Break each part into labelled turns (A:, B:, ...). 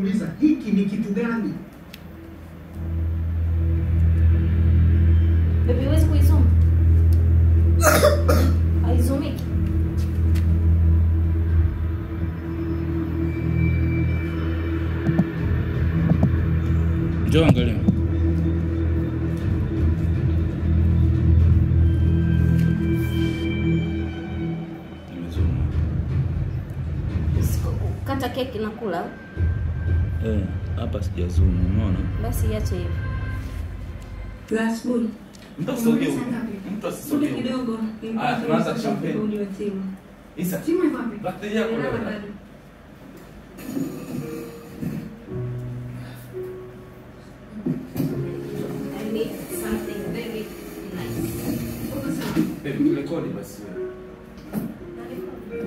A: Nimekuuliza hiki ni kitu gani?
B: Baby, huwezi kuizuma. Haizumiki.
C: Njoo angalia. Nimezuma.
B: Kata keki na kula.
C: Hapa sijazuma, umeona?
B: Basi iache hivi.
D: Last bull.
C: Mtu asisogee. Mtu asisogee.
D: Kidogo.
C: Ah, tunaanza champagne. Isa.
D: Timu iko wapi?
C: Birthday yako leo.
B: I need something very nice.
C: Baby, turekodi basi.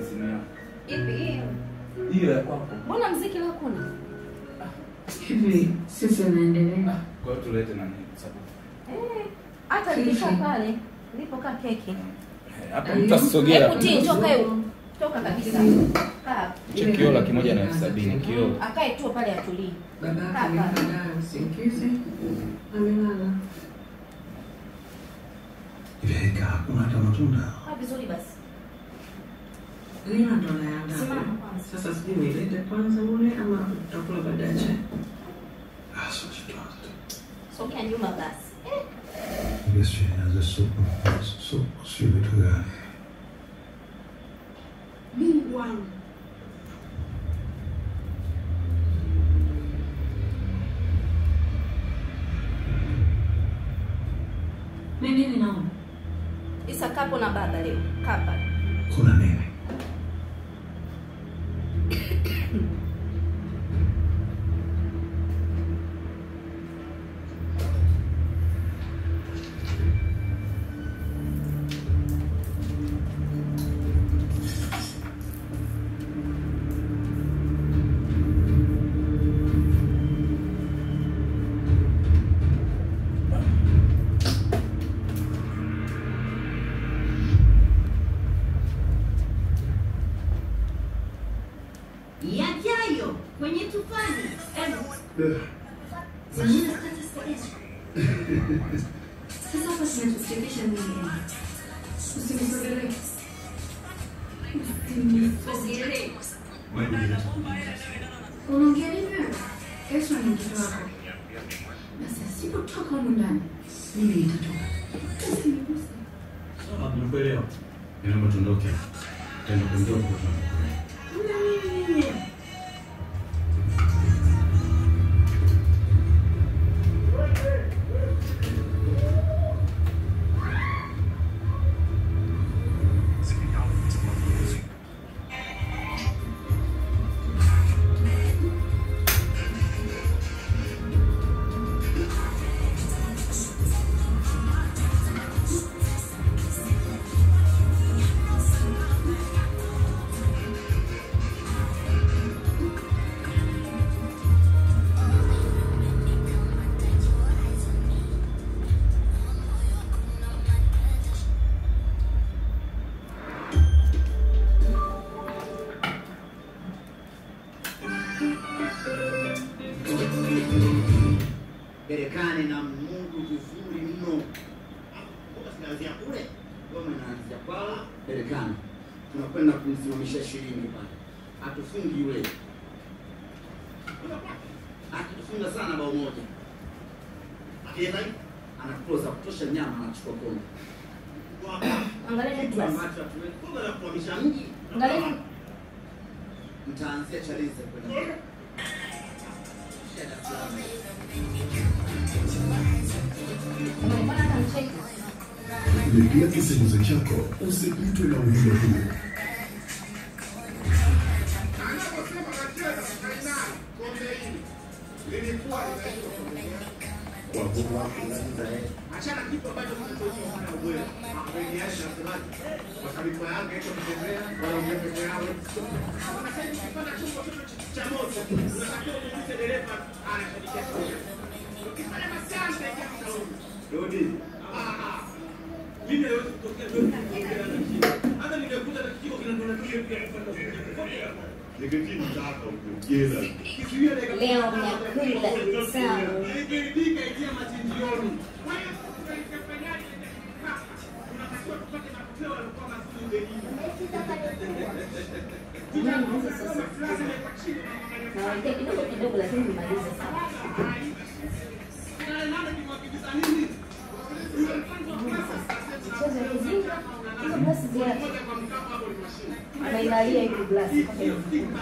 C: Simu yako.
B: Ipi hiyo?
C: Hiyo ya kwako.
B: Mbona muziki leo kuna?
D: Hivi sisi tunaendelea.
C: Kwa hiyo tulete nani sababu.
B: Hata nilipo pale, nilipokaa keki.
C: Hapa mtu asisogea.
B: Hebu tii toka hiyo. Toka kabisa. Kaa.
C: Hicho kioo 170,000 kioo.
B: Akae tu pale atulie.
D: Baba amelala usingizi. Amelala.
E: Hivi hakuna hata matunda.
B: Ah, vizuri basi.
D: Leo ndo naandaa.
B: Simama kwanza.
D: Sasa sijui nilete kwanza ule ama tutakula baadaye.
E: Ah, sio tuanze.
B: Sogea nyuma basi.
E: Sio vitu gani?
D: Mungu wangu. Mimi ninaona.
B: Isa kapo na baba leo. Kapa.
E: Kuna nini?
B: Yajayo kwenye tufani.
D: Sasa hapa kinatuchekesha nini? Usinisogelee. Usinisogelee. Unaongea nini wewe? Kesho ni mtoto wako. Basi asipotoka humu ndani, mimi nitatoka. Usiniguse.
E: Sawa, nimekuelewa. Ninaomba tuondoke. Tutaenda kuondoka kwa tunapokwenda.
D: Mimi.
A: Berekani na Mungu vizuri mno. Mbona sinaanzia kule? Goma inaanzia kwa Berekani. Tunakwenda kumsimamisha shilingi pale. Atufungi yule. Akitufunga sana bao moja. Akienda anakuloza kutosha nyama anachukua kombe.
B: Angalia kitu
A: ambacho hatuwezi kombe la kuhamisha mji.
B: Angalia
A: mtaanzia Chalinze kwenda.
E: Lipia kisenguzo chako usipitwe na ujumbe huu.
A: Achana kitu ambacho mtu hana uwezo. Washabiki wa Yanga hicho kutembea, wanaongea peke yao. Wanasema ukipanda chombo chochote cha moto, unatakiwa umuulize dereva anashabikia chombo. Ukifanya masiasa ya mtauni. Rudi. Mimi haiwezi kutokea leo kuongea na kijiko. Hata ningekuta na kijiko kinandola kile pia kupanda.
E: Nikitimu hapa huko jela.
A: Kizuia dakika
B: Leo vyakula vitamu. Nawekea kidogo kidogo lakini nimalize sana. Mchezo ya kijinga, hizo glasi ziache. Ameilalia hiyo glasi mpaka imevunjika.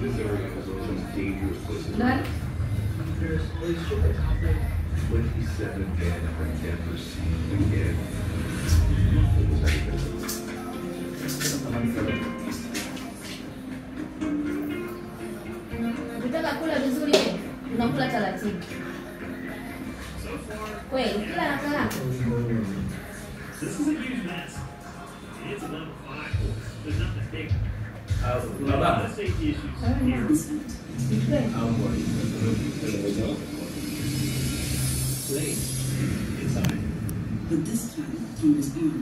F: This area is one of the most dangerous places.
B: Nani?
F: There's 27 men are never seen again. It was like
B: Ukitaka kula vizuri wewe, unakula taratibu. Kweli, kila haraka haraka.
G: This is a huge mess. It's a number 5. There's nothing big.
C: Kuna baba.
G: Safety issues here.
B: Ni kweli.
C: Au mbwa.
G: Inside.
D: But this time through his arm.